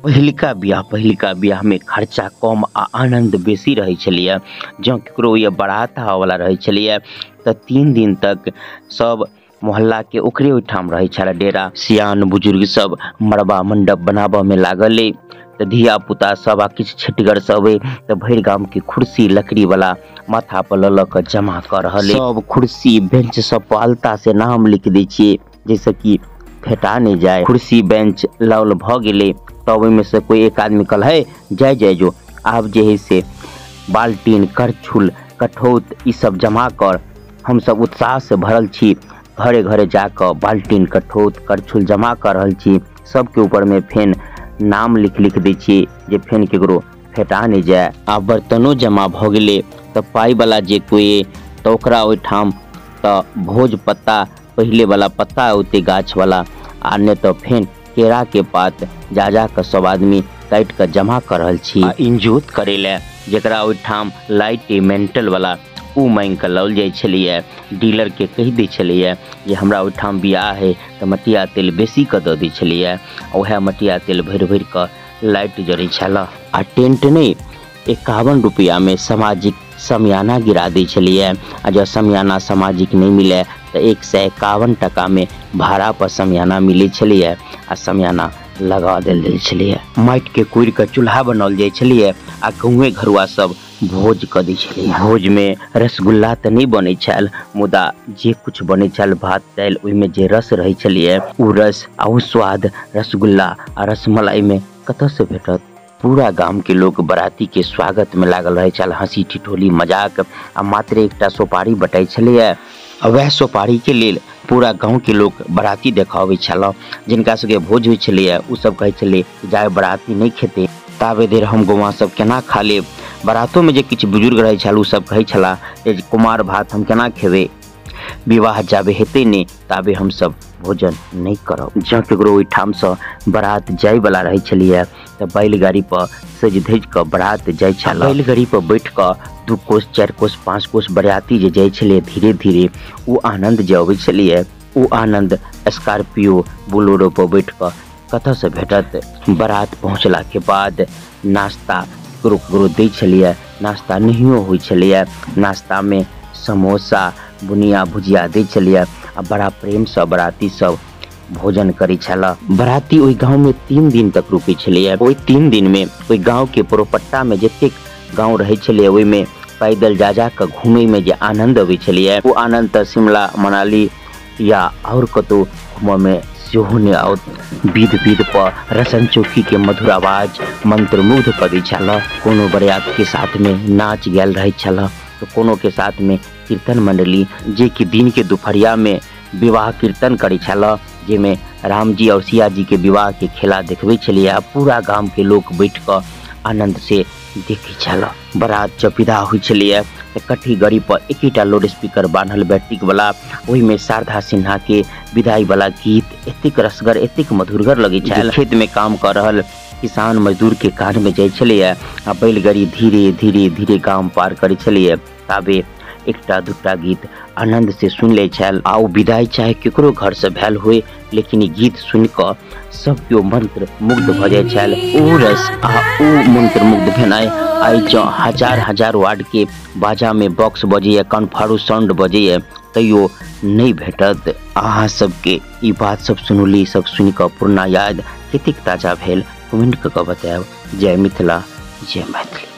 पहिलका बियाह में खर्चा कम आ आनंद बेसी रहे छलिए। जँ केकरो ये बारात आबऽ वाला रहे छलिए त 3 दिन तक सब मोहल्ला के ओकरे ओहिठाम रहे छल डेरा। सियान बुजुर्ग सब मड़बा मंडप बनाबऽ में लागल अइ त धिया पुता सब आ किछु छेटगर सब अइ त भरि गाम के कुर्सी लकड़ी वाला माथा पर ल ल के जमा क रहल अइ। सब कुर्सी बेंच सब पर अलता से नाम लिख दै छियै जैसे कि फेटा नहीं जाए। कुर्सी बेंच लाओल भ गेलै तब ओहिमे से कोई एक आदमी कहल है जाय जाय जो आब जे है से बाल्टीन करछुल कठौत ई सब जमा कर। हम सब उत्साह से भरल छी, घरे घरे जाकऽ बाल्टीन कठौत करछुल जमा कर रहल छी। सबके ऊपर में फेन नाम लिख लिख दै छियै जे फेन केकरो फेटा नहीं जाए। आ बर्तनो जमा भ गेलै त पाइ वाला जे कोई त ओकरा ओहिठाम त भोज पत्ता पहिले वाला पत्ता औते गाछ वाला आ नहि त फेन केरा के पात जा जा के सब आदमी काटि के जमा कर रहल छी। आ इंजोत करे ले जकरा ओहिठाम लाइट मेंटल वाला उ मांगि के लाओल जाइ छलैए। डीलर के कहि दै छलैए जे हमरा ओहिठाम बियाह है त मटिया तेल बेसी के दऽ दै छलैए। उएह मटिया तेल भरि भरि के लाइट जरै छल। आ टेंट नहि 51 रुपया में सामाजिक समियाना गिरा दै छलैए। आ जँ समियाना सामाजिक नहि मिले त 151 टका में भाड़ा पर समियाना मिलै छलैए आ समियाना लगा देल जाइ छलैए। माटि के कोड़ि के चूल्हा बनाओल जाइ छलैए आ गाँवे घरुआ सब भोज कऽ दै छलैए। भोज में रसगुल्ला तऽ नहि बनै छल मुदा जे कुछ बनै छल भात दालि ओहिमे जे रस रहै छलैए उ रस आ उ स्वाद रसगुल्ला आ रसमलाई में कतऽ से भेटत। पूरा गाम के लोग बराती के स्वागत में लागल रहे छल, हंसी ठिठोली मजाक आ मात्र एकटा सोपारी बटाइ छलैए। आ वएह सोपारी के लेल पूरा गाँव के लोग बराती देखाबै छल। जिनका सबके भोज होइ छलैए उ सब कहै छलै जाय बराती नहि खेतै ताबे देर हम गौआँ सब केना खा लेब। बरातो में जे किछु बुजुर्ग रहै छल उ सब कहै छलाह जे कुमार भात हम केना खेबै, विवाह जाबे हेतै नहि ताबे हमसब भोजन नहि करब। जँ केकरो ओहिठामसँ बारात जाइवला रहै छलैए तऽ बैलगाड़ी पर सजि धजि कऽ बारात जाइ छल। बैलगाड़ी पर बैठ कऽ 2 कोस 4 कोस 5 कोस बरियाती जे जाइ छलैए धीरे धीरे ओ आनन्द जे अबै छलैए ओ आनन्द स्कॉर्पियो बोलेरो पर बैठ कऽ कतऽसँ भेटत। बारात पहुँचला के बाद नाश्ता केकरो केकरो दै छलैए, नाश्ता नहियो होइ छलैए। नाश्ता में समोसा बुनिया भुजिया दै छलैए आ बड़ा प्रेमसँ बराती सब भोजन करै छल। बराती ओहि गाँव में 3 दिन तक रुकै छलैए। ओहि 3 दिन में ओहि गाँव के परोपट्टा में जतेक गाँव रहै छलैए ओहिमे पैदल जा जा कऽ घूमै में जे आनन्द अबै छलैए ओ आनन्द तऽ शिमला मनाली या आओर कतौ घूमऽ में सेहो नहि आओत। विध विध पर रसन चौकी के मधुर आवाज मंत्रमुग्ध कऽ दै छल। कोनो बरियात के साथ में नाच गायल रहै छल तऽ कोनो के साथ में कीर्तन मंडली जे कि दिन के दुपहरिया में विवाह कीर्तन करै छल जाहिमे रामजी और सिया जी के विवाह के खेला देखबै छलियै आ पूरा गाम के लोक बैठ कऽ आनंद से देखै छल। बारात जब विदा होइ छलैए तऽ कट्ठी गड़ी पर एकेटा लाउड स्पीकर बान्हल बैटरीक वाला ओहिमे शारदा सिन्हा के विदाई वाला गीत एतेक रसगर एतेक मधुरगर लगै छल। खेत में काम कऽ रहल किसान मजदूर के कान में जाइ छलैए आ बैलगाड़ी धीरे धीरे धीरे गाम पार करै छलैए ताबे एकटा दूटा गीत आनंद से सुनि लै छल। आ ओ विदाई चाहे केकरो घर से भेल होय लेकिन ई गीत सुनि कऽ सब केओ मंत्र मुग्ध भऽ जाइ छल। ओ रस आ ओ मंत्र मुग्ध भेनाइ आइ जँ हजार हजार वार्ड के बाजा में बॉक्स बजैए कनफारू साउंड बजैए तैयो नहि भेटत। अहाँ सबके ई बात सब सुनली सब सुनि कऽ पुरना याद कतेक ताजा भेल कमेंट कऽ कऽ बतायब। जय मिथिला जय मैथिली।